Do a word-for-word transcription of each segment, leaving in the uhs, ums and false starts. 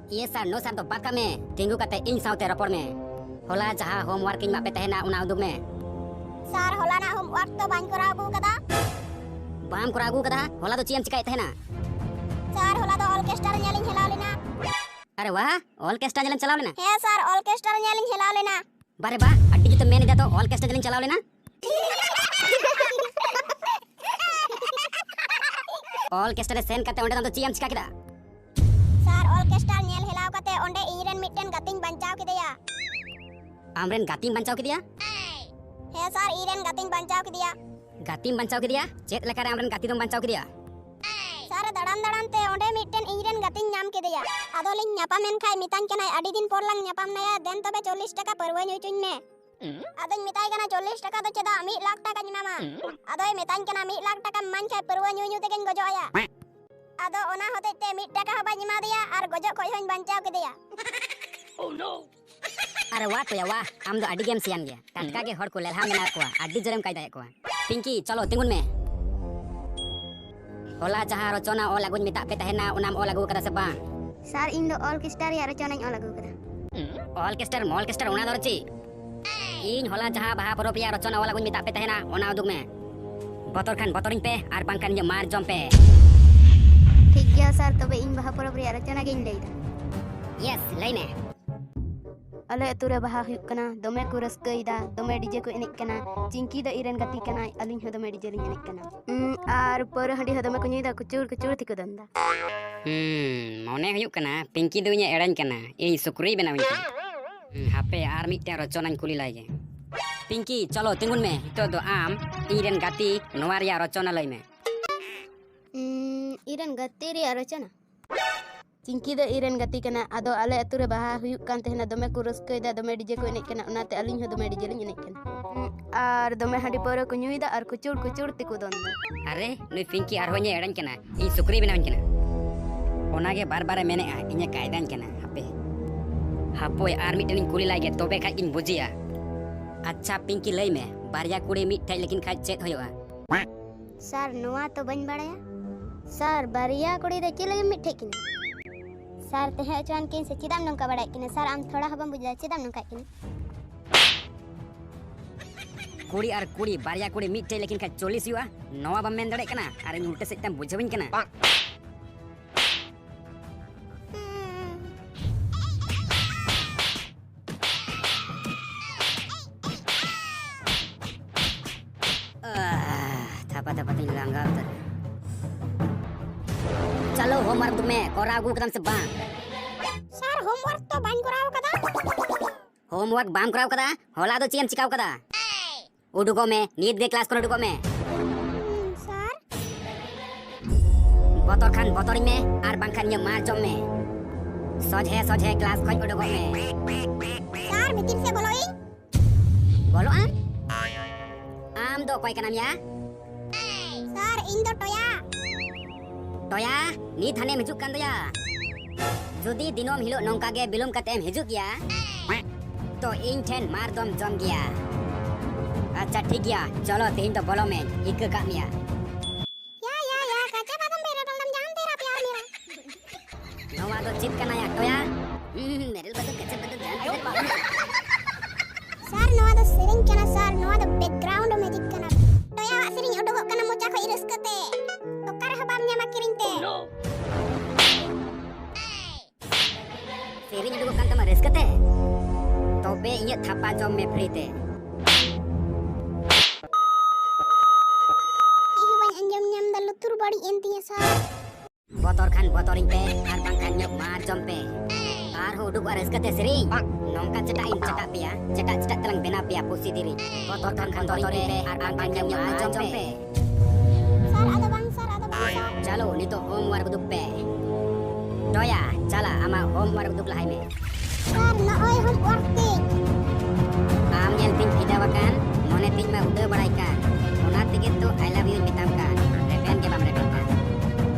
ᱤᱭᱮ ᱥᱟᱨ, no ᱥᱟᱨ ᱫᱚ ᱵᱟᱫ ᱠᱟᱜ ᱢᱮ, ᱛᱤᱸᱜᱩ ᱠᱟᱛᱮ ᱤᱧ ᱥᱟᱶᱛᱮ ᱨᱚᱯᱚᱲ ᱢᱮ᱾ ᱦᱚᱞᱟ ᱡᱟᱦᱟᱸ ᱦᱳᱢᱣᱟᱨᱠ ᱤᱧ ᱮᱢᱟᱜ ᱯᱮ ᱛᱟᱦᱮᱱᱟ, ᱚᱱᱟ ᱩᱫᱩᱜ ᱢᱮ᱾ ᱥᱟᱨ, ᱦᱚᱞᱟᱱᱟᱜ ᱦᱳᱢᱣᱟᱨᱠ ᱛᱚ ᱵᱟᱹᱧ ᱠᱚᱨᱟᱣ ᱟᱹᱜᱩ ᱟᱠᱟᱫᱟ᱾ ᱵᱟᱢ ᱠᱚᱨᱟᱣ ᱟᱹᱜᱩ ᱟᱠᱟᱫᱟ? ᱦᱚᱞᱟ ᱫᱚ ᱪᱮᱫ ᱮᱢ ᱪᱤᱠᱟᱹᱭᱮᱫ ᱛᱟᱦᱮᱱᱟ? ᱥᱟᱨ, ᱦᱚᱞᱟ ᱫᱚ ᱚᱨᱠᱮᱥᱴᱨᱟ ᱧᱮᱞᱤᱧ ᱦᱮᱞᱟᱣ ᱞᱮᱱᱟ᱾ ᱟᱨᱮ ᱣᱟᱦ, ᱚᱨᱠᱮᱥᱴᱨᱟ ᱧᱮᱞᱮᱢ ᱪᱟᱞᱟᱣ ᱞᱮᱱᱟ? ᱦᱮᱸ ᱥᱟᱨ, ᱚᱨᱠᱮᱥᱴᱨᱟ ᱧᱮᱞᱤᱧ ᱦᱮᱞᱟᱣ ᱞᱮᱱᱟ᱾ ᱵᱟᱨᱮ ᱵᱟ, ᱟᱹᱰᱤ ᱡᱩᱛᱮᱢ ᱢᱮᱱ ᱮᱫᱟ ᱛᱚ, ᱚᱨᱠᱮᱥᱴᱨᱟ ᱧᱮᱞᱤᱧ ᱪᱟᱞᱟᱣ ᱞᱮᱱᱟ᱾ ᱚᱨᱠᱮᱥᱴᱨᱟ ᱨᱮ ᱥᱮᱱ ᱠᱟᱛᱮ ᱚᱸᱰᱮ ᱫᱚ ᱟᱢ ᱫᱚ ᱪᱮᱫ ᱮᱢ ᱪᱤᱠᱟ ᱠᱮᱫᱟ? ᱥᱟᱨ, ᱚᱨᱠᱮᱥᱴᱨᱟ ᱧᱮᱞ ᱦᱮᱞᱟᱣ ᱠᱟᱛᱮ ᱚᱸᱰᱮ ᱤᱧ ᱨᱮᱱ ᱢᱤᱫᱴᱮᱱ ᱜᱟᱛᱮᱧ ᱵᱟᱧᱪᱟᱣ ᱠᱮᱫᱮᱭᱟ᱾ ᱟᱢ ᱨᱮᱱ ᱜᱟᱛᱮᱢ ᱵᱟᱧᱪᱟᱣ ᱠᱮᱫᱮᱭᱟ? ᱦᱮᱸ ᱥᱟᱨ, ᱤᱧ ᱨᱮᱱ ᱜᱟᱛᱮᱧ ᱵᱟᱧᱪᱟᱣ ᱠᱮᱫᱮᱭᱟ᱾ ᱜᱟᱛᱮᱢ ᱵᱟᱧᱪᱟᱣ ᱠᱮᱫᱮᱭᱟ? ᱪᱮᱫ ᱞᱮᱠᱟᱨᱮ ᱟᱢ ᱨᱮᱱ ᱜᱟᱛᱮ ᱫᱚᱢ ᱵᱟᱧᱪᱟᱣ ᱠᱮᱫᱮᱭᱟ? ᱥᱟᱨ, ᱫᱟᱬᱟᱱ ᱫᱟᱬᱟᱱ ᱛᱮ ᱚᱸᱰᱮ ᱢᱤᱫᱴᱮᱱ ᱤᱧ ᱨᱮᱱ ᱜᱟᱛᱮᱧ ᱧᱟᱢ ᱠᱮᱫᱮᱭᱟ᱾ ᱟᱫᱚ ᱞᱤᱧ ᱧᱟᱯᱟᱢ ᱮᱱ ᱠᱷᱟᱡ ᱢᱮᱛᱟᱧ ᱠᱟᱱᱟᱭ, "ᱟᱹᱰᱤ ᱫᱤᱱ ᱯᱚᱨ ᱞᱟᱝ ᱧᱟᱯᱟᱢ ᱱᱟᱭᱟ, ᱫᱮᱱ ᱛᱚᱵᱮ ᱪᱚᱞᱞᱤᱥ ᱴᱟᱠᱟ ᱯᱟᱹᱨᱣᱟᱹ ᱧᱩ ᱦᱚᱪᱚᱧ ᱢᱮ᱾" ᱟᱫᱚᱧ ᱢᱮᱛᱟᱭ ᱠᱟᱱᱟ, "ᱪᱚᱞᱞᱤᱥ ᱴᱟᱠᱟ ᱫᱚ ᱪᱮᱫᱟᱜ, ᱢᱤᱫ ᱞᱟᱠᱷ ᱴᱟᱠᱟᱧ ᱮᱢᱟᱢᱟ᱾" ᱟᱫᱚᱭ ᱢᱮᱛᱟᱧ ᱠᱟᱱᱟ, "ᱢᱤᱫ ᱞᱟᱠᱷ ᱴᱟᱠᱟᱢ ᱤᱢᱟᱹᱧ ᱠᱷᱟᱡ ᱯᱟᱹᱨᱣᱟᱹ ᱧᱩ ᱧᱩ ᱛᱮᱜᱮᱧ ᱜᱚᱡᱚᱜ ᱟᱭᱟ᱾" ᱟᱫᱚ ᱚᱱᱟ ᱦᱚᱛᱮᱡ ᱛᱮ ᱢᱤᱫ ᱴᱟᱠᱟ ᱦᱚᱸ ᱵᱟᱹᱧ ᱮᱢᱟ ᱫᱮᱭᱟ ᱟᱨ ᱜᱚᱡᱚᱜ ᱠᱷᱚᱡ ᱦᱚᱸᱧ ᱵᱟᱧᱪᱟᱣ ᱠᱮᱫᱮᱭᱟ᱾ ᱟᱨᱮ ᱣᱟ ᱴᱚᱭᱟ ᱣᱟ, ᱟᱢ ᱫᱚ ᱟᱹᱰᱤ ᱜᱮᱢ ᱥᱤᱭᱟᱱ ᱜᱮᱭᱟ᱾ ᱴᱟᱴᱠᱟ ᱜᱮ ᱦᱚᱲ ᱠᱚ ᱞᱮᱞᱦᱟ ᱢᱮᱱᱟᱜ ᱠᱚᱣᱟ, ᱟᱹᱰᱤ ᱡᱳᱨᱮᱢ ᱠᱟᱭᱫᱟᱭᱮᱫ ᱠᱚᱣᱟ᱾ ᱯᱤᱝᱠᱤ, ᱪᱚᱞᱚ ᱛᱤᱸᱜᱩᱱ ᱢᱮ᱾ ᱦᱚᱞᱟ ᱡᱟᱦᱟᱸ ᱨᱚᱪᱚᱱᱟ ᱚᱞ ᱟᱹᱜᱩᱧ ᱢᱮᱛᱟᱜ ᱯᱮ ᱛᱟᱦᱮᱱᱟ, ᱚᱱᱟᱢ ᱚᱞ ᱟᱹᱜᱩ ᱟᱠᱟᱫᱟ ᱥᱮ ᱵᱟᱝ? ᱥᱟᱨ, ᱤᱧ ᱫᱚ ᱚᱨᱠᱮᱥᱴᱨᱟ ᱨᱮᱭᱟᱜ ᱨᱚᱪᱚᱱᱟᱧ ᱚᱞ ᱟᱹᱜᱩ ᱟᱠᱟᱫᱟ᱾ ᱚᱨᱠᱮᱥᱴᱟᱨ ᱢᱚᱞᱠᱮᱥᱴᱟᱨ ᱚᱱᱟ ᱫᱚ ᱪᱮᱫ? ᱤᱧ ᱦᱚᱞᱟ ᱡᱟᱦᱟᱸ ᱵᱟᱦᱟ ᱯᱚᱨᱚᱵᱽ ᱨᱮᱭᱟᱜ ᱨᱚᱪᱚᱱᱟ ᱚᱞ ᱟᱹᱜᱩᱧ ᱢᱮᱛᱟᱜ ᱯᱮ ᱛᱟᱦᱮᱱᱟ, ᱚᱱᱟ ᱩᱫᱩᱜ ᱢᱮ᱾ ᱵᱚᱛᱚᱨ ᱠᱷᱟᱱ ᱵᱚᱛᱚᱨᱤᱧ ᱯᱮ, ᱟᱨ ᱵᱟᱝᱠᱷᱟᱱ ᱤᱧᱟᱹᱜ ᱢᱟᱨ ᱡᱚᱢ ᱯᱮ᱾ ᱴᱷᱤᱠ ᱜᱮᱭᱟ ᱥᱟᱨ, ᱛᱚᱵᱮ ᱤᱧ ᱵᱟᱦᱟ ᱯᱚᱨᱚᱵᱽ ᱨᱮᱭᱟᱜ ᱨᱚᱪᱚᱱᱟ ᱜᱤᱧ ᱞᱟᱹᱭᱫᱟ᱾ ᱭᱮᱥ, ᱞᱟᱹᱭ ᱢᱮ᱾ ᱟᱞᱮ ᱟᱹᱛᱩ ᱨᱮ ᱵᱟᱦᱟ ᱦᱩᱭᱩᱜ ᱠᱟᱱᱟ, ᱫᱚᱢᱮ ᱠᱚ ᱨᱟᱹᱥᱠᱟᱹᱭᱮᱫᱟ, ᱫᱚᱢᱮ ᱰᱤᱡᱮ ᱠᱚ ᱮᱱᱮᱡ ᱠᱟᱱᱟ᱾ ᱪᱤᱝᱠᱤ ᱫᱚ ᱤᱧ ᱨᱮᱱ ᱜᱟᱛᱮ ᱠᱟᱱᱟᱭ, ᱟᱹᱞᱤᱧ ᱦᱚᱸ ᱫᱚᱢᱮ ᱰᱤᱡᱮ ᱞᱤᱧ ᱮᱱᱮᱡ ᱠᱟᱱᱟ᱾ ᱩᱸ, ᱟᱨ ᱯᱟᱹᱣᱨᱟᱹ ᱦᱟᱺᱰᱤ ᱦᱚᱸ ᱫᱚᱢᱮ ᱠᱚ ᱧᱩᱭᱮᱫᱟ, ᱠᱩᱪᱩᱲ ᱠᱩᱪᱩᱲ ᱛᱮᱠᱚ ᱫᱚᱱ ᱮᱫᱟ᱾ ᱦᱩᱸ, ᱢᱚᱱᱮ ᱦᱩᱭᱩᱜ ᱠᱟᱱᱟ ᱯᱤᱝᱠᱤ ᱫᱚ ᱤᱧᱮ ᱮᱲᱮᱧ ᱠᱟᱱᱟ, ᱤᱧ ᱥᱩᱠᱨᱤᱭ ᱵᱮᱱᱟᱣᱤᱧ ᱠᱟᱱᱟ᱾ ᱦᱩᱸ, ᱦᱟᱯᱮ ᱟᱨ ᱢᱤᱫᱴᱮᱱ ᱨᱚᱪᱚᱱᱟᱧ ᱠᱩᱞᱤ ᱞᱟᱭ ᱜᱮ᱾ ᱯᱤᱝᱠᱤ, ᱪᱚᱞᱚ ᱛᱤᱸᱜᱩᱱ ᱢᱮ, ᱱᱤᱛᱚᱜ ᱫᱚ ᱟᱢ ᱤᱧ ᱨᱮᱱ ᱜᱟᱛᱮ ᱱᱚᱣᱟ ᱨᱮᱭᱟᱜ ᱨᱚᱪᱚᱱᱟ ᱞᱟᱹᱭ ᱢᱮ᱾ ᱩᱸ, ᱤᱧ ᱨᱮᱱ ᱜᱟᱛᱮ ᱨᱮᱭᱟᱜ ᱨᱚᱪᱚᱱᱟ? ᱪᱤᱝᱠᱤ ᱫᱚ ᱤᱧ ᱨᱮᱱ ᱜᱟᱛᱮ ᱠᱟᱱᱟ, ᱟᱫᱚ ᱟᱞᱮ ᱟᱹᱛᱩ ᱨᱮ ᱵᱟᱦᱟ ᱦᱩᱭᱩᱜ ᱠᱟᱱ ᱛᱟᱦᱮᱱᱟ, ᱫᱚᱢᱮ ᱠᱚ ᱨᱟᱹᱥᱠᱟᱹᱭᱮᱫᱟ, ᱫᱚᱢᱮ ᱰᱤᱡᱮ ᱠᱚ ᱮᱱᱮᱡ ᱠᱟᱱᱟ, ᱚᱱᱟᱛᱮ ᱟᱹᱞᱤᱧ ᱦᱚᱸ ᱫᱚᱢᱮ ᱰᱤᱡᱮ ᱞᱤᱧ ᱮᱱᱮᱡ ᱠᱟᱱᱟ᱾ ᱩᱸ, ᱟᱨ ᱫᱚᱢᱮ ᱦᱟᱺᱰᱤ ᱯᱟᱹᱣᱨᱟᱹ ᱠᱚ ᱧᱩᱭᱮᱫᱟ ᱟᱨ ᱠᱩᱪᱩᱲ ᱠᱩᱪᱩᱲ ᱛᱮᱠᱚ ᱫᱚᱱ ᱮᱫᱟ᱾ ᱟᱨᱮ, ᱱᱩᱭ ᱯᱤᱝᱠᱤ ᱟᱨᱦᱚᱸ ᱤᱧᱮ ᱮᱲᱮᱧ ᱠᱟᱱᱟ, ᱤᱧ ᱥᱩᱠᱨᱤᱭ ᱵᱮᱱᱟᱣᱤᱧ ᱠᱟᱱᱟ᱾ ᱚᱱᱟᱜᱮ ᱵᱟᱨ ᱵᱟᱨᱮ ᱢᱮᱱᱮᱫᱼᱟ, ᱤᱧᱮ ᱠᱟᱭᱫᱟᱧ ᱠᱟᱱᱟ᱾ ᱦᱟᱯᱮ, ᱦᱟᱯᱳᱭ ᱟᱨ ᱢᱤᱫᱴᱮᱱᱤᱧ ᱠᱩᱞᱤ ᱞᱟᱭ ᱜᱮ, ᱛᱚᱵᱮ ᱠᱷᱟᱡ ᱜᱤᱧ ᱵᱩᱡᱮᱭᱟ᱾ ᱟᱪᱪᱷᱟ ᱯᱤᱝᱠᱤ, ᱞᱟᱹᱭ ᱢᱮ, ᱵᱟᱨᱭᱟ ᱠᱩᱲᱤ ᱢᱤᱫ ᱴᱷᱮᱡ ᱞᱮᱠᱤᱱ ᱠᱷᱟᱡ ᱪᱮᱫ ᱦᱩᱭᱩᱜᱼᱟ? ᱥᱟᱨ, ᱱᱚᱣᱟ ᱛᱚ ᱵᱟᱹᱧ ᱵᱟᱲᱟᱭᱟ᱾ ᱥᱟᱨ, ᱵᱟᱨᱭᱟ ᱠᱩᱲᱤ ᱫᱚ ᱪᱮᱫ ᱞᱟᱹᱜᱤᱫ ᱢᱤᱫ ᱴᱷᱮᱡ ᱠᱤᱱᱟ? ᱥᱟᱨ, ᱛᱟᱦᱮᱸ ᱦᱚᱪᱚᱣᱟᱱ ᱠᱤᱱ ᱥᱮ ᱪᱮᱫᱟᱜ ᱮᱢ ᱱᱚᱝᱠᱟ ᱵᱟᱲᱟᱭᱮᱫ ᱠᱤᱱᱟ? ᱥᱟᱨ, ᱟᱢ ᱛᱷᱚᱲᱟ ᱦᱚᱸ ᱵᱟᱢ ᱵᱩᱡᱽ ᱫᱟ, ᱪᱮᱫᱟᱜ ᱮᱢ ᱱᱚᱝᱠᱟᱭᱮᱫ ᱠᱤᱱᱟ? ᱠᱩᱲᱤ ᱟᱨ ᱠᱩᱲᱤ, ᱵᱟᱨᱭᱟ ᱠᱩᱲᱤ ᱢᱤᱫᱴᱷᱮᱡ ᱞᱮᱠᱤᱱ ᱠᱷᱟᱡ ᱪᱚᱞᱞᱤᱥ ᱦᱩᱭᱩᱜᱼᱟ, ᱱᱚᱣᱟ ᱵᱟᱢ ᱢᱮᱱ ᱫᱟᱲᱮᱭᱟᱜ ᱠᱟᱱᱟ ᱟᱨ ᱤᱧ ᱩᱞᱴᱟᱹ ᱥᱮᱫ ᱛᱮᱢ ᱵᱩᱡᱷᱟᱹᱣᱤᱧ ᱠᱟᱱᱟ᱾ ᱟᱦ, ᱛᱷᱟᱯᱟ ᱛᱷᱟᱯᱟ ᱛᱤᱧ ᱞᱟᱸᱜᱟ ᱩᱛᱟᱹᱨ᱾ ᱪᱚᱞᱚ, ᱦᱳᱢᱣᱟᱨᱠ ᱩᱫᱩᱜ ᱢᱮ, ᱠᱚᱨᱟᱣ ᱟᱹᱜᱩ ᱠᱟᱫᱟᱢ ᱥᱮ ᱵᱟᱝ? ᱥᱟᱨ, ᱦᱳᱢᱣᱟᱨᱠ ᱛᱚ ᱵᱟᱹᱧ ᱠᱚᱨᱟᱣ ᱠᱟᱫᱟ᱾ ᱦᱳᱢᱣᱟᱨᱠ ᱵᱟᱢ ᱠᱚᱨᱟᱣ ᱠᱟᱫᱟ? ᱦᱚᱞᱟ ᱫᱚ ᱪᱮᱫ ᱮᱢ ᱪᱤᱠᱟᱹᱣ ᱠᱟᱫᱟ? ᱩᱰᱩᱠᱚᱜ ᱢᱮ, ᱱᱤᱛ ᱜᱮ ᱠᱞᱟᱥ ᱠᱷᱚᱱ ᱩᱰᱩᱠᱚᱜ ᱢᱮ᱾ ᱦᱩᱸ, ᱥᱟᱨ᱾ ᱵᱚᱛᱚᱨ ᱠᱷᱟᱱ ᱵᱚᱛᱚᱨᱤᱧ ᱢᱮ, ᱟᱨ ᱵᱟᱝᱠᱷᱟᱱ ᱤᱧᱟᱹᱜ ᱢᱟᱨ ᱡᱚᱢ ᱢᱮ᱾ ᱥᱚᱡᱷᱮ ᱥᱚᱡᱷᱮ ᱠᱞᱟᱥ ᱠᱷᱚᱱ ᱩᱰᱩᱠᱚᱜ ᱢᱮ᱾ ᱥᱟᱨ, ᱵᱷᱤᱛᱤᱨ ᱥᱮᱫ ᱵᱚᱞᱚᱜ ᱤᱧ᱾ ᱵᱚᱞᱚᱜ ᱟᱢ? ᱟᱢ ᱫᱚ ᱚᱠᱚᱭ ᱠᱟᱱᱟᱢ ᱭᱟ? ᱥᱟᱨ, ᱤᱧ ᱫᱚ ᱴᱚᱭᱟ᱾ ᱴᱚᱭᱟ, ᱱᱤᱛ ᱦᱟᱱᱮᱢ ᱦᱤᱡᱩᱜ ᱠᱟᱱ ᱫᱚᱭᱟ᱾ ᱡᱩᱫᱤ ᱫᱤᱱᱟᱹᱢ ᱦᱤᱞᱳᱜ ᱱᱚᱝᱠᱟ ᱜᱮ ᱵᱤᱞᱚᱢ ᱠᱟᱛᱮ ᱮᱢ ᱦᱤᱡᱩᱜ ᱜᱮᱭᱟ, ᱛᱚ ᱤᱧ ᱴᱷᱮᱱ ᱢᱟᱨ ᱫᱚᱢ ᱡᱚᱢ ᱜᱮᱭᱟ᱾ ᱟᱪᱪᱷᱟ, ᱴᱷᱤᱠ ᱜᱮᱭᱟ, ᱪᱚᱞᱚ, ᱛᱮᱦᱮᱧ ᱫᱚ ᱵᱚᱞᱚ ᱢᱮ, ᱤᱠᱟᱹ ᱠᱟᱜ ᱢᱮᱭᱟ᱾ ᱭᱟ, ᱭᱟ, ᱭᱟ, ᱠᱟᱪᱟ ᱵᱟᱫᱟᱢ ᱵᱮᱨᱮᱞ ᱵᱟᱫᱟᱢ ᱡᱟᱱ ᱛᱮᱨᱟ ᱯᱭᱟᱨ ᱢᱮᱨᱟ᱾ ᱱᱚᱣᱟ ᱫᱚ ᱪᱮᱫ ᱠᱟᱱᱟ ᱭᱟ, ᱴᱚᱭᱟ? ᱦᱩᱸ, ᱵᱮᱨᱮᱞ ᱵᱟᱫᱟᱢ, ᱠᱟᱪᱟ ᱵᱟᱫᱟᱢ ᱡᱟᱱ ᱛᱮᱨᱟ ᱯᱭᱟᱨ ᱢᱮᱨᱟ᱾ ᱥᱟᱨ, ᱱᱚᱣᱟ ᱫᱚ ᱥᱮᱨᱮᱧ ᱠᱟᱱᱟ ᱥᱟᱨ, ᱱᱚᱣᱟ ᱫᱚ ᱵᱮᱠᱜᱨᱟᱣᱩᱱᱰ ᱢᱤᱣᱡᱤᱠ ᱠᱟᱱᱟ᱾ ᱴᱚᱭᱟᱣᱟᱜ ᱥᱮᱨᱮᱧ ᱩᱰᱩᱠᱚᱜ ᱠᱟᱱᱟ ᱢᱚᱪᱟ ᱠᱷᱚᱡ ᱨᱟᱹᱥᱠᱟᱹ ᱛᱮ᱾ ᱚᱠᱟ ᱨᱮᱦᱚᱸ ᱵᱟᱢ ᱧᱟᱢᱟ ᱠᱤᱨᱤᱧ ᱛᱮ᱾ ᱥᱮᱨᱮᱧ ᱩᱰᱩᱠᱚᱜ ᱠᱟᱱ ᱛᱟᱢᱟ ᱨᱟᱹᱥᱠᱟᱹ ᱛᱮ? ᱛᱚᱵᱮ ᱤᱧᱟᱹᱜ ᱛᱷᱟᱯᱟ ᱡᱚᱢ ᱢᱮ ᱯᱷᱨᱤ ᱛᱮ᱾ ᱤᱧ ᱦᱚᱸ ᱵᱟᱹᱧ ᱟᱸᱡᱚᱢ ᱧᱟᱢ ᱫᱟ, ᱞᱩᱛᱩᱨ ᱵᱟᱹᱲᱤᱡ ᱮᱱ ᱛᱤᱧᱟ ᱥᱟᱨ᱾ ᱵᱚᱛᱚᱨ ᱠᱷᱟᱱ ᱵᱚᱛᱚᱨᱤᱧ ᱯᱮ, ᱟᱨ ᱵᱟᱝᱠᱷᱟᱱ ᱤᱧᱟᱹᱜ ᱢᱟᱨ ᱡᱚᱢ ᱯᱮ᱾ ᱟᱨᱦᱚᱸ ᱩᱰᱩᱠᱚᱜᱼᱟ ᱨᱟᱹᱥᱠᱟᱹ ᱛᱮ ᱥᱮᱨᱮᱧ᱾ ᱱᱚᱝᱠᱟ ᱪᱮᱴᱟᱜ ᱤᱧ ᱪᱮᱴᱟᱜ ᱯᱮᱭᱟ, ᱪᱮᱴᱟᱜ ᱪᱮᱴᱟᱜ ᱛᱮᱞᱟᱝ ᱵᱮᱱᱟᱣ ᱯᱮᱭᱟ ᱯᱩᱥᱤ ᱫᱮᱨᱮᱧ᱾ ᱵᱚᱛᱚᱨ ᱠᱷᱟᱱ ᱵᱚᱛᱚᱨᱤᱧ ᱯᱮ, ᱟᱨ ᱵᱟᱝᱠᱷᱟᱱ ᱤᱧᱟᱹᱜ ᱢᱟᱨ ᱡᱚᱢ ᱯᱮ᱾ ᱥᱟᱨ, ᱟᱫᱚ ᱵᱟᱝ ᱥᱟᱨ, ᱟᱫᱚ ᱵᱟᱝ ᱥᱟᱨ᱾ ᱪᱚᱞᱚ, ᱱᱤᱛᱚᱜ ᱦᱳᱢᱣᱟᱨᱠ ᱩᱫᱩᱜ ᱯᱮ᱾ ᱴᱚᱭᱟ, ᱪᱟᱞᱟ, ᱟᱢᱟᱜ ᱦᱳᱢᱣᱟᱨᱠ ᱩᱫᱩᱜ ᱞᱟᱦᱟᱭ ᱢᱮ᱾ ᱥᱟᱨ, ᱱᱚᱜᱼᱚᱭ ᱦᱳᱢᱣᱟᱨᱠ ᱛᱤᱧ᱾ ᱟᱢ ᱧᱮᱞ ᱛᱤᱧ ᱯᱷᱤᱫᱟᱣ ᱟᱠᱟᱱ, ᱢᱚᱱᱮ ᱛᱤᱧ ᱢᱟ ᱩᱰᱟᱹᱣ ᱵᱟᱲᱟᱭ ᱠᱟᱱ᱾ ᱚᱱᱟ ᱛᱮᱜᱮ ᱛᱚ I love you ᱤᱧ ᱢᱮᱛᱟᱢ ᱠᱟᱱ᱾ ᱨᱮᱵᱮᱱ ᱜᱮ ᱵᱟᱢ ᱨᱮᱵᱮᱱ ᱠᱟᱱ᱾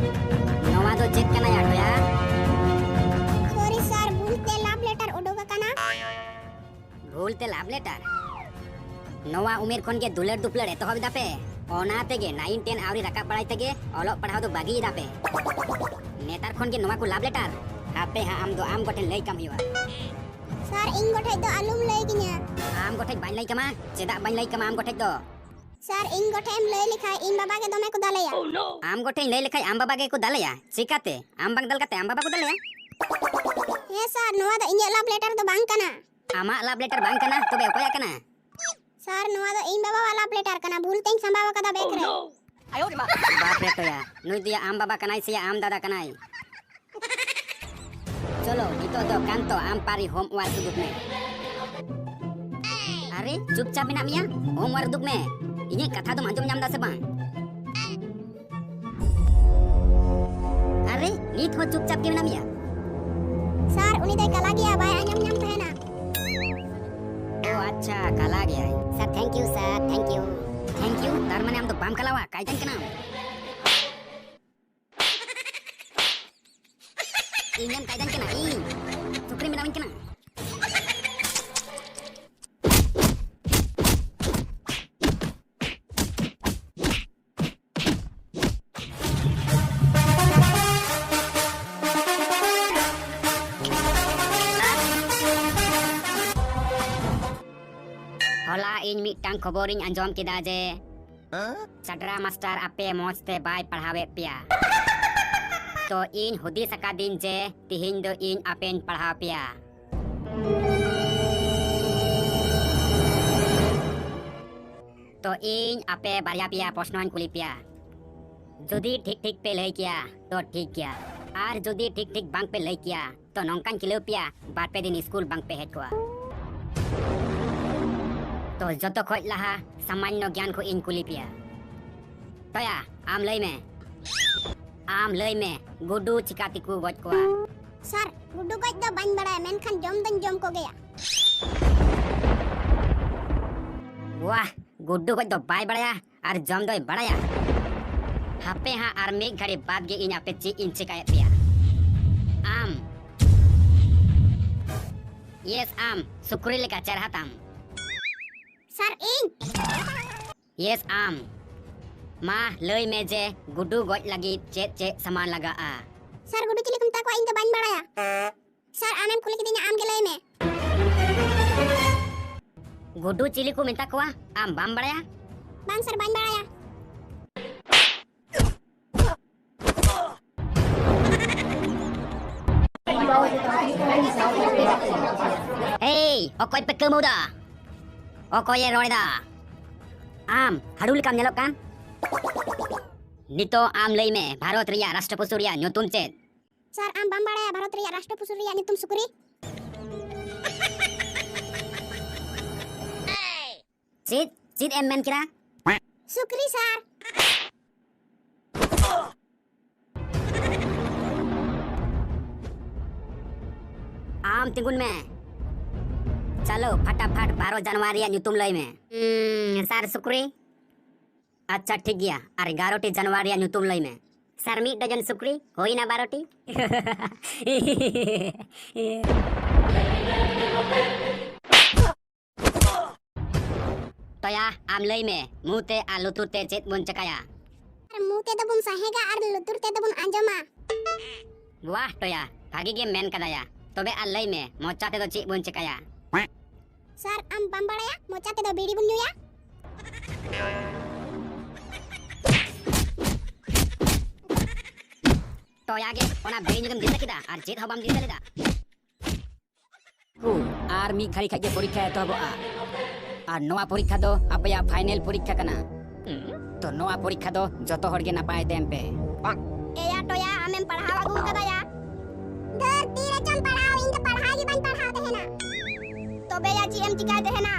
ᱱᱚᱣᱟ ᱫᱚ ᱪᱮᱫ ᱠᱟᱱᱟ ᱭᱟ, ᱴᱚᱭᱟ? ᱥᱚᱨᱤ ᱥᱟᱨ, ᱵᱷᱩᱞ ᱛᱮ ᱞᱟᱵᱷ ᱞᱮᱴᱟᱨ ᱩᱰᱩᱠ ᱟᱠᱟᱱᱟ᱾ ᱵᱷᱩᱞ ᱛᱮ ᱞᱟᱵᱷ ᱞᱮᱴᱟᱨ? ᱱᱚᱣᱟ ᱩᱢᱮᱨ ᱠᱷᱚᱱ ᱜᱮ ᱫᱩᱞᱟᱹᱲ ᱫᱩᱯᱞᱟᱹᱲ ᱮᱛᱚᱦᱚᱵ ᱮᱫᱟ ᱯᱮ, ᱚᱱᱟ ᱛᱮᱜᱮ ᱱᱟᱭᱤᱱ ᱴᱮᱱ ᱟᱹᱣᱨᱤ ᱨᱟᱠᱟᱵ ᱵᱟᱲᱟᱭ ᱛᱮᱜᱮ ᱚᱞᱚᱜ ᱯᱟᱲᱦᱟᱣ ᱫᱚ ᱵᱟᱹᱜᱤ ᱮᱫᱟ ᱯᱮ᱾ ᱱᱮᱛᱟᱨ ᱠᱷᱚᱱ ᱜᱮ ᱱᱚᱣᱟ ᱠᱚ ᱞᱟᱵᱷ ᱞᱮᱴᱟᱨ ᱦᱟᱯᱮ ᱦᱟᱸᱜ, ᱟᱢ ᱫᱚ ᱟᱢ ᱜᱚᱴᱷᱮᱱ ᱞᱟᱹᱭ ᱠᱟᱢ ᱦᱩᱭᱩᱜᱼᱟ᱾ ᱥᱟᱨ, ᱤᱧ ᱜᱚᱴᱷᱮᱡ ᱫᱚ ᱟᱞᱚᱢ ᱞᱟᱹᱭ ᱠᱤᱧᱟ᱾ ᱟᱢ ᱜᱚᱴᱷᱮᱡ ᱵᱟᱹᱧ ᱞᱟᱹᱭ ᱠᱟᱢᱟ? ᱪᱮᱫᱟᱜ ᱵᱟᱹᱧ ᱞᱟᱹᱭ ᱠᱟᱢᱟ ᱟᱢ ᱜᱚᱴᱷᱮᱡ ᱫᱚ? ᱥᱟᱨ, ᱤᱧ ᱜᱚᱴᱷᱮᱡ ᱮᱢ ᱞᱟᱹᱭ ᱞᱮᱠᱷᱟᱡ ᱤᱧ ᱵᱟᱵᱟ ᱜᱮ ᱫᱚᱢᱮ ᱠᱚ ᱫᱟᱞᱮᱭᱟ᱾ ᱟᱢ ᱜᱚᱴᱷᱮᱡ ᱤᱧ ᱞᱟᱹᱭ ᱞᱮᱠᱷᱟᱡ ᱟᱢ ᱵᱟᱵᱟ ᱜᱮ ᱠᱚ ᱫᱟᱞᱮᱭᱟ? ᱪᱤᱠᱟᱛᱮ? ᱟᱢ ᱵᱟᱝ ᱫᱟᱞ ᱠᱟᱛᱮ ᱟᱢ ᱵᱟᱵᱟ ᱠᱚ ᱫᱟᱞᱮᱭᱟ? ᱦᱮᱸ ᱥᱟᱨ, ᱱᱚᱣᱟ ᱫᱚ ᱤᱧᱟᱹᱜ ᱞᱟᱵᱷ ᱞᱮᱴᱟᱨ ᱫᱚ ᱵᱟᱝ ᱠᱟᱱᱟ᱾ ᱟᱢᱟᱜ ᱞᱟᱵᱷ ᱞᱮᱴᱟᱨ ᱵᱟᱝ ᱠᱟᱱᱟ, ᱛᱚᱵᱮ ᱚᱠᱚᱭᱟᱜ ᱠᱟᱱᱟ? ᱥᱟᱨ, ᱱᱚᱣᱟ ᱫᱚ ᱤᱧ ᱵᱟᱵᱟᱣᱟᱜ ᱞᱟᱵᱷ ᱞᱮᱴᱟᱨ ᱠᱟᱱᱟ, ᱵᱷᱩᱞ ᱛᱮᱧ ᱥᱟᱢᱵᱟᱣ ᱟᱠᱟᱫᱟ ᱵᱮᱜᱽ ᱨᱮ᱾ ᱵᱟᱯ ᱨᱮ ᱴᱚᱭᱟ, ᱱᱩᱭ ᱫᱚᱭᱟ ᱟᱢ ᱵᱟᱵᱟ ᱠᱟᱱᱟᱭ ᱥᱮ ᱟᱢ ᱫᱟᱫᱟ ᱠᱟᱱᱟᱭ? ᱪᱚᱞᱚ, ᱱᱤᱛᱚᱜ ᱫᱚ ᱠᱟᱱᱛᱚ ᱟᱢ ᱯᱟᱨᱤ ᱦᱳᱢᱣᱟᱨᱠ ᱩᱫᱩᱜ ᱢᱮ᱾ ᱟᱨᱮ, ᱪᱩᱯᱪᱟᱯ ᱢᱮᱱᱟᱜ ᱢᱮᱭᱟ? ᱦᱳᱢᱣᱟᱨᱠ ᱩᱫᱩᱜ ᱢᱮ᱾ ᱤᱧᱟᱹᱜ ᱠᱟᱛᱷᱟ ᱫᱚᱢ ᱟᱸᱡᱚᱢ ᱧᱟᱢ ᱫᱟ ᱥᱮ ᱵᱟᱝ? ᱟᱨᱮ, ᱱᱤᱛ ᱦᱚᱸ ᱪᱩᱯᱪᱟᱯ ᱜᱮ ᱢᱮᱱᱟᱜ ᱢᱮᱭᱟ? ᱥᱟᱨ, ᱩᱱᱤ ᱫᱚᱭ ᱠᱟᱞᱟ ᱜᱮᱭᱟ, ᱵᱟᱭ ᱟᱸᱡᱚᱢ ᱧᱟᱢ ᱛᱟᱦᱮᱱᱟ᱾ ᱳ ᱟᱪᱪᱷᱟ, ᱠᱟᱞᱟ ᱜᱮᱭᱟᱭ᱾ ᱥᱟᱨ, thank you sir, thank you᱾ Thank you? ᱛᱟᱨ ᱢᱟᱱᱮ ᱟᱢ ᱫᱚ ᱵᱟᱢ ᱠᱟᱞᱟᱣᱟ, ᱠᱟᱭᱫᱟᱧ ᱠᱟᱱᱟᱢ᱾ ᱤᱧᱮᱢ ᱠᱟᱭᱫᱟᱧ ᱠᱟᱱᱟ, ᱤᱧ ᱥᱩᱠᱨᱤ ᱵᱮᱱᱟᱣᱤᱧ ᱠᱟᱱᱟ᱾ ᱦᱚᱞᱟ ᱤᱧ ᱢᱤᱫᱴᱟᱝ ᱠᱷᱚᱵᱚᱨᱤᱧ ᱟᱸᱡᱚᱢ ᱠᱮᱫᱟ ᱡᱮ ᱪᱟᱰᱨᱟ ᱢᱟᱥᱴᱟᱨ ᱟᱯᱮ ᱢᱚᱸᱡᱽ ᱛᱮ ᱵᱟᱭ ᱯᱟᱲᱦᱟᱣᱮᱫ ᱯᱮᱭᱟ᱾ ᱛᱚ ᱤᱧ ᱦᱩᱫᱤᱥ ᱟᱠᱟᱫᱤᱧ ᱡᱮ ᱛᱤᱦᱤᱧ ᱫᱚ ᱤᱧ ᱟᱯᱮᱧ ᱯᱟᱲᱦᱟᱣ ᱯᱮᱭᱟ᱾ ᱛᱚ ᱤᱧ ᱟᱯᱮ ᱵᱟᱨᱭᱟ ᱯᱮᱭᱟ ᱯᱨᱚᱥᱱᱚᱧ ᱠᱩᱞᱤ ᱯᱮᱭᱟ᱾ ᱡᱩᱫᱤ ᱴᱷᱤᱠ ᱴᱷᱤᱠ ᱯᱮ ᱞᱟᱹᱭ ᱠᱮᱭᱟ ᱛᱚ ᱴᱷᱤᱠ ᱜᱮᱭᱟ, ᱟᱨ ᱡᱩᱫᱤ ᱴᱷᱤᱠ ᱴᱷᱤᱠ ᱵᱟᱝ ᱯᱮ ᱞᱟᱹᱭ ᱠᱮᱭᱟ ᱛᱚ ᱱᱚᱝᱠᱟᱧ ᱠᱷᱤᱞᱟᱹᱣ ᱯᱮᱭᱟ, ᱵᱟᱨ ᱯᱮ ᱫᱤᱱ ᱥᱠᱩᱞ ᱵᱟᱝ ᱯᱮ ᱦᱮᱡ ᱠᱚᱜᱼᱟ᱾ ᱛᱚ ᱡᱚᱛᱚ ᱠᱷᱚᱡ ᱞᱟᱦᱟ ᱥᱟᱢᱟᱱᱱᱚ ᱜᱮᱭᱟᱱ ᱠᱷᱚᱡ ᱤᱧ ᱠᱩᱞᱤ ᱯᱮᱭᱟ᱾ ᱛᱚᱭᱟ, ᱟᱢ ᱞᱟᱹᱭ ᱢᱮ, ᱟᱢ ᱞᱟᱹᱭ ᱢᱮ, ᱜᱩᱰᱩ ᱪᱤᱠᱟ ᱛᱮᱠᱚ ᱜᱚᱡ ᱠᱚᱣᱟ? ᱥᱟᱨ, ᱜᱩᱰᱩ ᱜᱚᱡ ᱫᱚ ᱵᱟᱹᱧ ᱵᱟᱲᱟᱭᱟ, ᱢᱮᱱᱠᱷᱟᱱ ᱡᱚᱢ ᱫᱚᱧ ᱡᱚᱢ ᱠᱚᱜᱮᱭᱟ᱾ ᱣᱟᱦ, ᱜᱩᱰᱩ ᱜᱚᱡ ᱫᱚ ᱵᱟᱭ ᱵᱟᱲᱟᱭᱟ ᱟᱨ ᱡᱚᱢ ᱫᱚᱭ ᱵᱟᱲᱟᱭᱟ᱾ ᱦᱟᱯᱮ ᱦᱟᱸᱜ, ᱟᱨ ᱢᱤᱫ ᱜᱷᱟᱹᱲᱤ ᱵᱟᱫ ᱜᱮ ᱤᱧ ᱟᱯᱮ ᱪᱮᱫ ᱤᱧ ᱪᱮᱠᱟᱭᱮᱫ ᱯᱮᱭᱟ᱾ ᱟᱢ, ᱭᱮᱥ, ᱟᱢ ᱥᱩᱠᱨᱤ ᱞᱮᱠᱟ ᱪᱮᱨᱦᱟ ᱛᱟᱢ᱾ ᱥᱟᱨ, ᱤᱧ? ᱭᱮᱥ, ᱟᱢ᱾ ᱢᱟ ᱞᱟᱹᱭ ᱢᱮ ᱡᱮ ᱜᱩᱰᱩ ᱜᱚᱡ ᱞᱟᱹᱜᱤᱫ ᱪᱮᱫ ᱪᱮᱫ ᱥᱟᱢᱟᱱ ᱞᱟᱜᱟᱜᱼᱟ? ᱥᱟᱨ, ᱜᱩᱰᱩ ᱪᱤᱞᱤ ᱠᱚ ᱢᱮᱛᱟ ᱠᱚᱣᱟ, ᱤᱧ ᱫᱚ ᱵᱟᱹᱧ ᱵᱟᱲᱟᱭᱟ᱾ ᱥᱟᱨ, ᱟᱢᱮᱢ ᱠᱩᱞᱤ ᱠᱤᱫᱤᱧᱟ, ᱟᱢ ᱜᱮ ᱞᱟᱹᱭ ᱢᱮ᱾ ᱜᱩᱰᱩ ᱪᱤᱞᱤ ᱠᱚ ᱢᱮᱛᱟ ᱠᱚᱣᱟ, ᱟᱢ ᱵᱟᱢ ᱵᱟᱲᱟᱭᱟ? ᱵᱟᱝ ᱥᱟᱨ, ᱵᱟᱹᱧ ᱵᱟᱲᱟᱭᱟ᱾ ᱮᱭ, ᱚᱠᱚᱭ ᱯᱮ ᱠᱟᱹᱢᱟᱹᱣᱫᱟ? ᱚᱠᱚᱭᱮ ᱨᱚᱲ ᱮᱫᱟ? ᱟᱢ ᱦᱟᱹᱲᱩ ᱞᱮᱠᱟᱢ ᱧᱮᱞᱚᱜ ᱠᱟᱱ᱾ ᱱᱤᱛᱚᱜ ᱟᱢ ᱞᱟᱹᱭ ᱢᱮ, ᱵᱷᱟᱨᱚᱛ ᱨᱮᱭᱟᱜ ᱨᱟᱥᱴᱨᱚ ᱯᱚᱥᱩ ᱨᱮᱭᱟᱜ ᱧᱩᱛᱩᱢ ᱪᱮᱫ? ᱥᱟᱨ, ᱟᱢ ᱵᱟᱢ ᱵᱟᱲᱟᱭᱟ ᱵᱷᱟᱨᱚᱛ ᱨᱮᱭᱟᱜ ᱨᱟᱥᱴᱨᱚ ᱯᱚᱥᱩ ᱨᱮᱭᱟᱜ ᱧᱩᱛᱩᱢ ᱥᱩᱠᱨᱤ? ᱪᱮᱫ? ᱪᱮᱫ ᱮᱢ ᱢᱮᱱ ᱠᱮᱫᱟ? ᱥᱩᱠᱨᱤ, ᱥᱟᱨ᱾ ᱟᱢ ᱛᱤᱸᱜᱩᱱ ᱢᱮ᱾ ᱪᱚᱞᱚ, ᱯᱷᱟᱴᱟᱯᱷᱟᱴ ᱵᱟᱨᱚ ᱡᱟᱱᱣᱟᱨ ᱨᱮᱭᱟᱜ ᱧᱩᱛᱩᱢ ᱞᱟᱹᱭ ᱢᱮ᱾ ᱩᱸ, ᱥᱟᱨ, ᱥᱩᱠᱨᱤ᱾ ᱟᱪᱪᱷᱟ, ᱴᱷᱤᱠ ᱜᱮᱭᱟ᱾ ᱟᱨ ᱮᱜᱟᱨᱚ ᱴᱤ ᱡᱟᱱᱣᱟᱨ ᱨᱮᱭᱟᱜ ᱧᱩᱛᱩᱢ ᱞᱟᱹᱭ ᱢᱮ᱾ ᱥᱟᱨ, ᱢᱤᱫ ᱰᱚᱡᱚᱱ ᱥᱩᱠᱨᱤ, ᱦᱩᱭᱱᱟ ᱵᱟᱨᱚ ᱴᱤ᱾ ᱴᱚᱭᱟ, ᱟᱢ ᱞᱟᱹᱭ ᱢᱮ, ᱢᱩ ᱛᱮ ᱟᱨ ᱞᱩᱛᱩᱨ ᱛᱮ ᱪᱮᱫ ᱵᱚᱱ ᱪᱮᱠᱟᱭᱟ? ᱟᱨ ᱢᱩ ᱛᱮᱫᱚ ᱵᱚᱱ ᱥᱟᱦᱮᱜᱟ ᱟᱨ ᱞᱩᱛᱩᱨ ᱛᱮᱫᱚ ᱵᱚᱱ ᱟᱸᱡᱚᱢᱟ᱾ ᱣᱟᱦ ᱴᱚᱭᱟ, ᱵᱷᱟᱜᱤ ᱜᱮᱢ ᱢᱮᱱ ᱠᱟᱫᱟᱭᱟ᱾ ᱛᱚᱵᱮ ᱟᱨ ᱞᱟᱹᱭ ᱢᱮ, ᱢᱚᱪᱟ ᱛᱮᱫᱚ ᱪᱮᱫ ᱵᱚᱱ ᱪᱮᱠᱟᱭᱟ? ᱥᱟᱨ, ᱟᱢ ᱵᱟᱢ ᱵᱟᱲᱟᱭᱟ? ᱢᱚᱪᱟ ᱛᱮᱫᱚ ᱵᱤᱲᱤ ᱵᱚᱱ ᱧᱩᱭᱟ᱾ ᱴᱚᱭᱟ ᱜᱮ, ᱚᱱᱟ ᱵᱤᱲᱤ ᱧᱩ ᱜᱮᱢ ᱫᱤᱥᱟᱹ ᱠᱮᱫᱟ ᱟᱨ ᱪᱮᱫ ᱦᱚᱸ ᱵᱟᱢ ᱫᱤᱥᱟᱹ ᱞᱮᱫᱟ᱾ ᱠᱩ, ᱟᱨ ᱢᱤᱫ ᱜᱷᱟᱹᱲᱤ ᱠᱷᱟᱡ ᱜᱮ ᱯᱚᱨᱤᱠᱠᱷᱟ ᱮᱛᱚᱦᱚᱵᱚᱜᱼᱟ᱾ ᱟᱨ ᱱᱚᱣᱟ ᱯᱚᱨᱤᱠᱠᱷᱟ ᱫᱚ ᱟᱯᱮᱭᱟᱜ ᱯᱷᱟᱭᱱᱮᱞ ᱯᱚᱨᱤᱠᱠᱷᱟ ᱠᱟᱱᱟ᱾ ᱛᱚ ᱱᱚᱣᱟ ᱯᱚᱨᱤᱠᱠᱷᱟ ᱫᱚ ᱡᱚᱛᱚ ᱦᱚᱲ ᱜᱮ ᱱᱟᱯᱟᱭ ᱛᱮ ᱮᱢ ᱯᱮ᱾ ᱮᱭᱟ ᱴᱚᱭᱟ, ᱟᱢᱮᱢ ᱯᱟᱲᱦᱟᱣ ᱟᱹᱜᱩ ᱠᱟᱫᱟᱭᱟ? ᱫᱷᱟᱹᱨ, ᱛᱤ ᱨᱮᱪᱚᱢ ᱯᱟᱲᱦᱟᱣ, ᱤᱧ ᱫᱚ ᱯᱟᱲᱦᱟᱣ ᱜᱮ ᱵᱟᱹᱧ ᱯᱟᱲᱦᱟᱣ ᱛᱟᱦᱮᱱᱟ᱾ ᱛᱚᱵᱮ ᱭᱟ ᱪᱮᱫ ᱮᱢ ᱪᱤᱠᱟᱭ ᱛᱟᱦᱮᱱᱟ?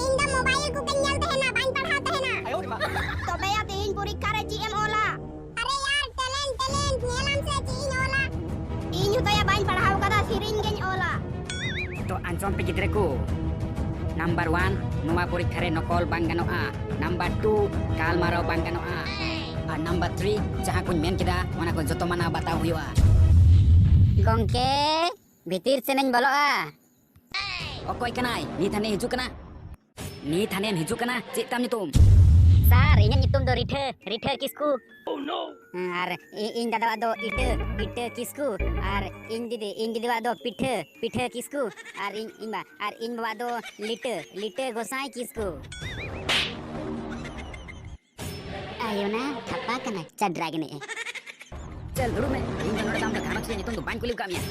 ᱤᱧ ᱫᱚ ᱢᱳᱵᱟᱭᱤᱞ ᱠᱚᱜᱮᱧ ᱧᱮᱞ ᱛᱟᱦᱮᱱᱟ, ᱵᱟᱹᱧ ᱯᱟᱲᱦᱟᱣ ᱛᱟᱦᱮᱱᱟ᱾ ᱛᱚᱵᱮ ᱭᱟ ᱛᱮᱦᱮᱧ ᱯᱚᱨᱤᱠᱠᱷᱟ ᱨᱮ ᱪᱮᱫ ᱮᱢ ᱚᱞᱟ? ᱟᱨᱮ ᱭᱟᱨ, ᱴᱮᱞᱮᱱᱴ, ᱴᱮᱞᱮᱱᱴ, ᱧᱮᱞᱟᱢ ᱥᱮ ᱪᱮᱫ ᱤᱧ ᱚᱞᱟ᱾ ᱤᱧ ᱦᱚᱸ ᱛᱚᱭᱟ ᱵᱟᱹᱧ ᱯᱟᱲᱦᱟᱣ ᱠᱟᱫᱟ, ᱥᱮᱨᱮᱧ ᱜᱮᱧ ᱚᱞᱟ᱾ ᱛᱚ ᱟᱸᱡᱚᱢ ᱯᱮ ᱜᱤᱫᱽᱨᱟᱹ ᱠᱚ, ᱱᱟᱢᱵᱟᱨ ᱳᱣᱟᱱ, ᱱᱚᱣᱟ ᱯᱚᱨᱤᱠᱠᱷᱟ ᱨᱮ ᱱᱚᱠᱚᱞ ᱵᱟᱝ ᱜᱟᱱᱚᱜᱼᱟ᱾ ᱱᱟᱢᱵᱟᱨ ᱴᱩ, ᱜᱟᱞᱢᱟᱨᱟᱣ ᱵᱟᱝ ᱜᱟᱱᱚᱜᱼᱟ᱾ ᱟᱨ ᱱᱟᱢᱵᱟᱨ ᱛᱷᱨᱤ, ᱡᱟᱦᱟᱸ ᱠᱚᱧ ᱢᱮᱱ ᱠᱮᱫᱟ, ᱚᱱᱟ ᱠᱚ ᱡᱚᱛᱚ ᱢᱟᱱᱟᱣ ᱵᱟᱛᱟᱣ ᱦᱩᱭᱩᱜᱼᱟ᱾ ᱜᱚᱝᱠᱮ, ᱵᱷᱤᱛᱤᱨ ᱥᱮᱱ ᱤᱧ ᱵᱚᱞᱚᱜᱼᱟ᱾ ᱚᱠᱚᱭ ᱠᱟᱱᱟᱭ? ᱱᱤᱛ ᱦᱟᱱᱮ ᱦᱤᱡᱩᱜ ᱠᱟᱱᱟ᱾ ᱱᱤᱛ ᱦᱟᱱᱮᱢ ᱦᱤᱡᱩᱜ ᱠᱟᱱᱟ? ᱪᱮᱫ ᱛᱟᱢ ᱧᱩᱛᱩᱢ? ᱥᱟᱨ, ᱤᱧᱟᱹᱜ ᱧᱩᱛᱩᱢ ᱫᱚ ᱨᱤᱴᱷᱟᱹ, ᱨᱤᱴᱷᱟᱹ ᱠᱤᱥᱠᱩ᱾ ᱟᱨ ᱤ-, ᱤᱧ ᱫᱟᱫᱟᱣᱟᱜ ᱫᱚ ᱤᱴᱟᱹ, ᱤᱴᱟᱹ ᱠᱤᱥᱠᱩ᱾ ᱟᱨ ᱤᱧ ᱫᱤᱫᱤ, ᱤᱧ ᱫᱤᱫᱤᱣᱟᱜ ᱫᱚ ᱯᱤᱴᱷᱟᱹ, ᱯᱤᱴᱷᱟᱹ ᱠᱤᱥᱠᱩ᱾ ᱟᱨ ᱤᱧ, ᱤᱧ ᱵᱟ-, ᱟᱨ ᱤᱧ ᱵᱟᱵᱟᱣᱟᱜ ᱫᱚ ᱞᱤᱴᱟᱹ, ᱞᱤᱴᱟᱹ ᱜᱚᱸᱥᱟᱭ ᱠᱤᱥᱠᱩ᱾ ᱟᱭᱳᱱᱟ ᱛᱷᱟᱯᱟ ᱠᱟᱱᱟ, ᱪᱟᱰᱨᱟᱜ ᱮᱱᱮᱡ ᱮ᱾ ᱪᱟᱞ ᱫᱩᱲᱩᱵ ᱢᱮ, ᱤᱧ ᱫᱚ ᱱᱚᱰᱮ ᱫᱚ ᱟᱢ ᱫᱚ ᱜᱷᱟᱨᱚᱸᱡᱽ ᱨᱮᱭᱟᱜ ᱧᱩᱛᱩᱢ ᱫᱚ ᱵᱟᱹᱧ ᱠᱩᱞᱤ ᱟᱠᱟᱫ ᱢᱮᱭᱟ᱾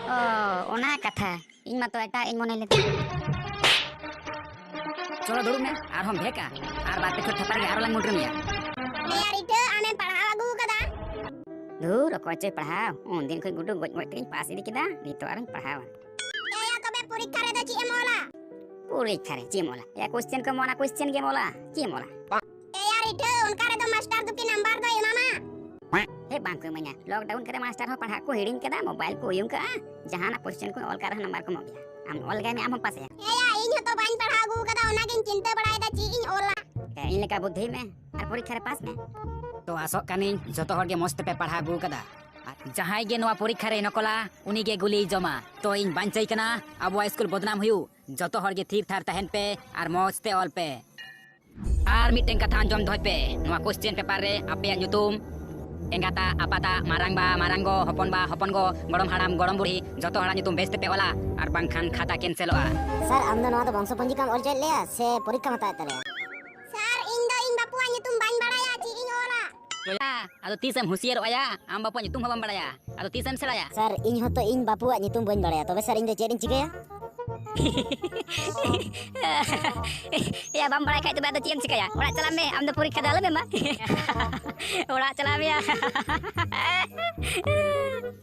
ᱚ, ᱚᱱᱟ ᱠᱟᱛᱷᱟ, ᱤᱧ ᱢᱟᱛᱚ ᱮᱴᱟᱜ ᱤᱧ ᱢᱚᱱᱮ ᱞᱮᱫᱟ᱾ ᱪᱚᱞᱚ ᱫᱩᱲᱩᱵ ᱢᱮ, ᱟᱨᱦᱚᱸ ᱵᱷᱮᱠᱟ, ᱟᱨ ᱵᱟᱨ ᱯᱮ ᱪᱷᱚᱴ ᱛᱷᱟᱯᱟ ᱨᱮᱜᱮ ᱟᱨᱦᱚᱸ ᱞᱟᱝ ᱢᱩᱰᱨᱟᱹ ᱢᱮᱭᱟ᱾ ᱮᱭᱟ ᱨᱤᱴᱷᱟᱹ, ᱟᱢᱮᱢ ᱯᱟᱲᱦᱟᱣ ᱟᱹᱜᱩ ᱟᱠᱟᱫᱟ? ᱫᱷᱩᱨ, ᱚᱠᱚᱭ ᱪᱚᱭ ᱯᱟᱲᱦᱟᱣ, ᱩᱱᱫᱤᱱ ᱠᱷᱚᱱ ᱜᱩᱰᱩ ᱜᱚᱡ ᱜᱚᱡ ᱛᱮᱜᱤᱧ ᱯᱟᱥ ᱤᱫᱤ ᱠᱮᱫᱟ, ᱱᱤᱛᱚᱜ ᱟᱨᱚᱧ ᱯᱟᱲᱦᱟᱣᱟ᱾ ᱮᱭᱟ ᱛᱚᱵᱮ ᱯᱚᱨᱤᱠᱠᱷᱟ ᱨᱮᱫᱚ ᱪᱮᱫ ᱮᱢ ᱚᱞᱟ? ᱯᱚᱨᱤᱠᱠᱷᱟ ᱨᱮ ᱪᱮᱫ ᱮᱢ ᱚᱞᱟ? ᱮᱭᱟ question ᱠᱚ ᱮᱢᱚᱜᱼᱟ, ᱚᱱᱟ question ᱜᱮᱢ ᱚᱞᱟ, ᱪᱮᱫ ᱮᱢ ᱚᱞᱟ? ᱮᱭᱟ ᱨᱤᱴᱷᱟᱹ, ᱚᱱᱠᱟ ᱨᱮᱫᱚ ᱢᱟᱥᱴᱟᱨ ᱫᱚᱠᱤ ᱱᱟᱢᱵᱟᱨ ᱫᱚᱭ ᱮᱢᱟᱢᱟ? ᱦᱮ, ᱵᱟᱝ ᱠᱚ ᱤᱢᱟᱹᱧᱟ᱾ Lockdown ᱠᱚᱨᱮ ᱢᱟᱥᱴᱟᱨ ᱦᱚᱸ ᱯᱟᱲᱦᱟᱜ ᱠᱚ ᱦᱤᱲᱤᱧ ᱠᱮᱫᱟ, mobile ᱠᱚ ᱩᱭᱩᱝ ᱠᱟᱜᱼᱟ᱾ ᱡᱟᱦᱟᱱᱟᱜ question ᱠᱚ ᱚᱞ ᱠᱟᱜ ᱨᱮᱦᱚᱸ ᱱᱟᱢᱵᱟᱨ ᱠᱚ ᱮᱢᱚᱜ ᱜᱮᱭᱟ᱾ ᱟᱢ ᱚᱞ ᱞᱮᱜᱟᱭ ᱢᱮ, ᱟᱢ ᱦᱚᱸᱢ ᱯᱟᱥᱮᱜᱼᱟ᱾ ᱮᱭᱟ, ᱤᱧ ᱦᱚᱸᱛᱚ ᱵᱟᱹᱧ ᱯᱟᱲᱦᱟᱣ ᱟᱹᱜᱩ ᱠᱟᱫᱟ, ᱚᱱᱟᱜᱤᱧ ᱪᱤᱱᱛᱟᱹ ᱵᱟᱲᱟᱭᱮᱫᱟ ᱪᱮᱫ ᱤᱧ ᱚᱞᱟ᱾ ᱦᱮ, ᱤᱧ ᱞᱮᱠᱟ ᱵᱩᱫᱽᱫᱷᱤ ᱢᱮ ᱟᱨ ᱯᱚᱨᱤᱠᱠᱷᱟ ᱨᱮ ᱯᱟᱥ ᱢᱮ᱾ ᱛᱚ ᱟᱥᱚᱜ ᱠᱟᱹᱱᱟᱹᱧ ᱡᱚᱛᱚ ᱦᱚᱲ ᱜᱮ ᱢᱚᱸᱡᱽ ᱛᱮᱯᱮ ᱯᱟᱲᱦᱟᱣ ᱟᱹᱜᱩ ᱠᱟᱫᱟ᱾ ᱟᱨ ᱡᱟᱦᱟᱸᱭ ᱜᱮ ᱱᱚᱣᱟ ᱯᱚᱨᱤᱠᱠᱷᱟ ᱨᱮᱭ ᱱᱚᱠᱚᱞᱟ, ᱩᱱᱤ ᱜᱮ ᱜᱩᱞᱤᱭ ᱡᱚᱢᱟ᱾ ᱛᱚ ᱤᱧ ᱵᱟᱧᱪᱟᱹᱭ ᱠᱟᱱᱟ ᱟᱵᱚᱣᱟᱜ ᱥᱠᱩᱞ ᱵᱚᱫᱱᱟᱢ ᱦᱩᱭᱩᱜ᱾ ᱡᱚᱛᱚ ᱦᱚᱲ ᱜᱮ ᱛᱷᱤᱨ ᱛᱷᱟᱨ ᱛᱟᱦᱮᱱ ᱯᱮ ᱟᱨ ᱢᱚᱸᱡᱽ ᱛᱮ ᱚᱞ ᱯᱮ᱾ ᱟᱨ ᱢᱤᱫᱴᱮᱱ ᱠᱟᱛᱷᱟ ᱟᱸᱡᱚᱢ ᱫᱚᱦᱚᱭ ᱯᱮ, ᱱᱚᱣᱟ question paper ᱨᱮ ᱟᱯᱮᱭᱟᱜ ᱧᱩᱛᱩᱢ, ᱮᱸᱜᱟᱛᱟᱜ, ᱟᱯᱟᱛᱟᱜ, ᱢᱟᱨᱟᱝᱵᱟ, ᱢᱟᱨᱟᱝᱜᱚ, ᱦᱚᱯᱚᱱᱵᱟ, ᱦᱚᱯᱚᱱᱜᱚ, ᱜᱚᱲᱚᱢ ᱦᱟᱲᱟᱢ, ᱜᱚᱲᱚᱢ ᱵᱩᱲᱦᱤ, ᱡᱚᱛᱚ ᱦᱚᱲᱟᱜ ᱧᱩᱛᱩᱢ ᱵᱮᱥ ᱛᱮᱯᱮ ᱚᱞᱟ, ᱟᱨ ᱵᱟᱝᱠᱷᱟᱱ ᱠᱷᱟᱛᱟ cancelᱚᱜᱼᱟ᱾ ᱥᱟᱨ, ᱟᱢ ᱫᱚ ᱱᱚᱣᱟ ᱫᱚ ᱵᱚᱝᱥᱚ ᱯᱚᱧᱡᱤᱠᱟᱢ ᱚᱞ ᱦᱚᱪᱚᱭᱮᱫ ᱞᱮᱭᱟ ᱥᱮ ᱯᱚᱨᱤᱠᱠᱷᱟᱢ ᱦᱟᱛᱟᱣᱮᱫ ᱛᱟᱞᱮᱭᱟ? ᱥᱟᱨ, ᱤᱧ ᱫᱚ ᱤᱧ ᱵᱟᱯᱩᱣᱟᱜ ᱧᱩᱛᱩᱢ ᱵᱟᱹᱧ ᱵᱟᱲᱟᱭᱟ, ᱪᱮᱫ ᱤᱧ ᱚᱞᱟ? ᱟᱫᱚ ᱛᱤᱥᱮᱢ ᱦᱩᱥᱤᱭᱟᱹᱨᱚᱜᱼᱟ ᱭᱟ? ᱟᱢ ᱵᱟᱯᱩᱣᱟᱜ ᱧᱩᱛᱩᱢ ᱦᱚᱸ ᱵᱟᱢ ᱵᱟᱲᱟᱭᱟ, ᱟᱫᱚ ᱛᱤᱥᱮᱢ ᱥᱮᱬᱟᱭᱟ? ᱥᱟᱨ, ᱤᱧ ᱦᱚᱸᱛᱚ ᱤᱧ ᱵᱟᱯᱩᱣᱟᱜ ᱧᱩᱛᱩᱢ ᱵᱟᱹᱧ ᱵᱟᱲᱟᱭᱟ, ᱛᱚᱵᱮ ᱥᱟᱨ, ᱤᱧ ᱫᱚ ᱪᱮᱫ ᱤᱧ ᱪᱤᱠᱟᱹᱭᱟ? ᱮᱭᱟ, ᱵᱟᱢ ᱵᱟᱲᱟᱭ ᱠᱷᱟᱡ ᱛᱚᱵᱮ ᱟᱫᱚ ᱪᱮᱫ ᱮᱢ ᱪᱤᱠᱟᱹᱭᱟ? ᱚᱲᱟᱜ ᱪᱟᱞᱟᱜ ᱢᱮ, ᱟᱢ ᱫᱚ ᱯᱚᱨᱤᱠᱠᱷᱟ ᱫᱚ ᱟᱞᱚᱢ ᱮᱢᱟ᱾ ᱚᱲᱟᱜ ᱪᱟᱞᱟᱜ ᱢᱮᱭᱟ᱾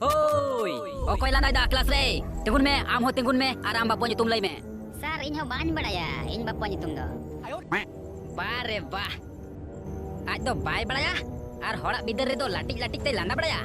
ᱦᱳᱭ, ᱚᱠᱚᱭ ᱞᱟᱸᱫᱟᱭ ᱫᱟ class ᱨᱮ? ᱛᱤᱸᱜᱩᱱ ᱢᱮ, ᱟᱢ ᱦᱚᱸ ᱛᱤᱸᱜᱩᱱ ᱢᱮ ᱟᱨ ᱟᱢ ᱵᱟᱯᱩᱣᱟᱜ ᱧᱩᱛᱩᱢ ᱞᱟᱹᱭ ᱢᱮ᱾ ᱥᱟᱨ, ᱤᱧ ᱦᱚᱸ ᱵᱟᱹᱧ ᱵᱟᱲᱟᱭᱟ ᱤᱧ ᱵᱟᱯᱩᱣᱟᱜ ᱧᱩᱛᱩᱢ ᱫᱚ᱾ ᱵᱟ ᱨᱮ ᱵᱟ, ᱟᱡ ᱫᱚ ᱵᱟᱭ ᱵᱟᱲᱟᱭᱟ ᱟᱨ ᱦᱚᱲᱟᱜ ᱵᱤᱫᱟᱹᱞ ᱨᱮᱫᱚ ᱞᱟᱹᱴᱤᱡ ᱞᱟᱹᱴᱤᱡ ᱛᱮᱭ ᱞᱟᱸᱫᱟ ᱵᱟᱲᱟᱭᱟ᱾